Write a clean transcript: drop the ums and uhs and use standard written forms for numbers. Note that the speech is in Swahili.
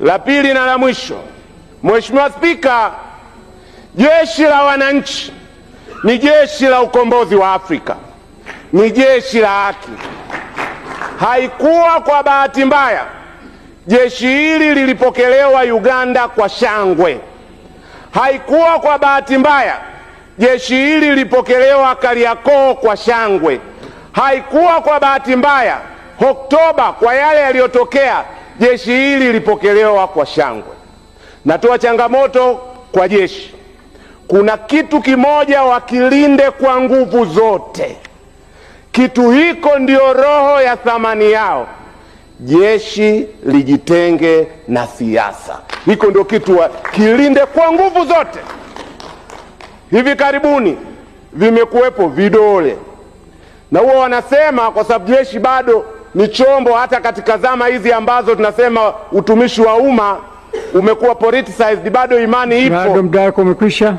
La pili na la mwisho, Mheshimiwa Spika, jeshi la wananchi ni jeshi la ukombozi wa Afrika, ni jeshi la haki. Haikuwa kwa bahati mbaya jeshi hili lilipokelewa Uganda kwa shangwe. Haikuwa kwa bahati mbaya jeshi hili lilipokelewa Kariakoo kwa shangwe. Haikuwa kwa bahati mbaya Oktoba, kwa yale yaliyotokea, jeshi hili lilipokelewa kwa shangwe. Natoa changamoto kwa jeshi, kuna kitu kimoja wakilinde kwa nguvu zote. Kitu hiko ndio roho ya thamani yao. Jeshi lijitenge na siasa, hiko ndio kitu kilinde kwa nguvu zote. Hivi karibuni vimekuwepo vidole, na huwa wanasema kwa sababu jeshi bado ni chombo, hata katika zama hizi ambazo tunasema utumishi wa umma umekuwa politicized, bado imani ipo. Bado muda wako umekwisha.